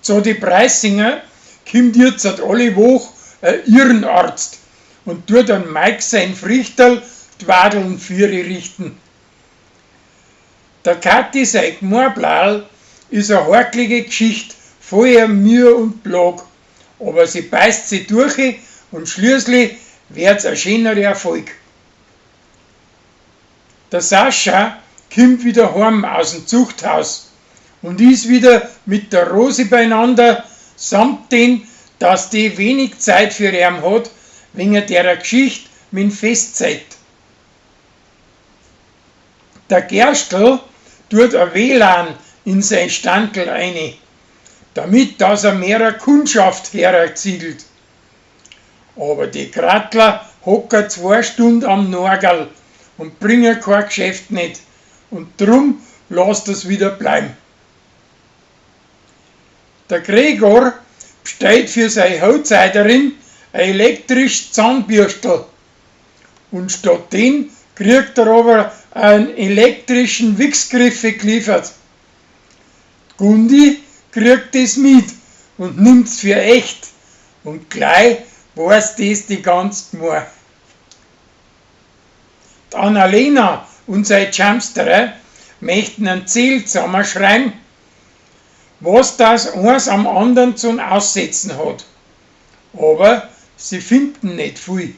Zu die Preißinger kimmt jetzt alle Woch a Irrenarzt und tut an Mike sein Frichterl d'Wadeln füri richten. Der Kathi sei Gmorblahl is a horklige Gschicht voller Mühe und Plag, aber sie beißt si durch und schließlich werd's a schöner Erfolg. Der Sascha kimmt wieder heim aus'm Zuchthaus und is wieder mit der Rosi beieinander, samt den, dass die wenig Zeit für eam hat, wegen derer Gschicht mit'm Festzelt. Der Gerstl tut a WLAN in sein Standl eini, damit dass er mehrer Kundschaft herziegelt. Aber die Krattler hocken 2 Stund am Norgerl und bringen kein Geschäft net und drum lasst er's wieder bleiben. Der Gregor bstellt für sei Hochzeiterin a elektrisch Zahnbürstl und statt den kriegt er aber einen elektrischen Wichsgriffe geliefert. Gundi kriegt des mit und nimmt's für echt und gleich weiß des die ganz Gmoa. D Annalena und sei Jumpsterer möchten einen Zettel zusammenschreiben, was das eins am anderen zum Aussetzen hat. Aber sie finden net viel.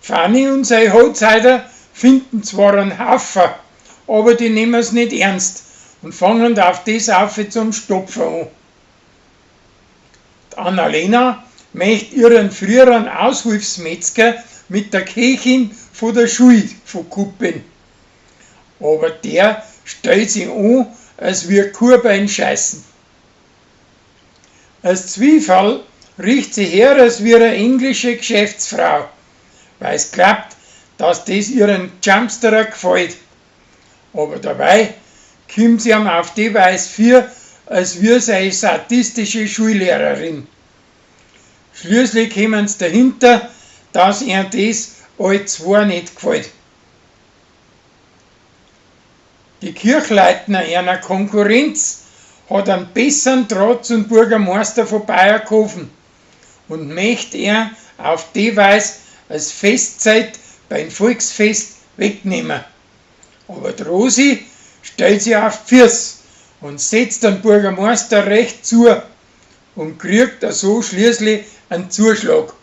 Fanny und sei Hochzeiter finden zwar einen Haufen, aber die nehmen's net ernst und fangen auf des auf zum Stopfen an. D Annalena möcht ihren früheren Aushilfsmetzger mit der Köchin von der Schul verkuppeln. Aber der stellt sich an, als wie Kuh beim Scheißen. Als Zwiefall riecht sie her als wie eine englische Geschäftsfrau, weil's glaubt, dass des ihren Jumpsterer gefällt. Aber dabei kimmt sie ihm auf die Weise vor, als wie seine sadistische Schullehrerin. Schließlich kommen's dahinter, dass ihr des all zwei net gefällt. Die Kirchleitner einer Konkurrenz hat einen besseren Draht zum Bürgermeister von Bayerkofen und möcht er auf die Weise als Festzeit beim Volksfest wegnehmen. Aber die Rosi stellt sich auf die Füße und setzt den Bürgermeister recht zu und kriegt so schließlich einen Zuschlag.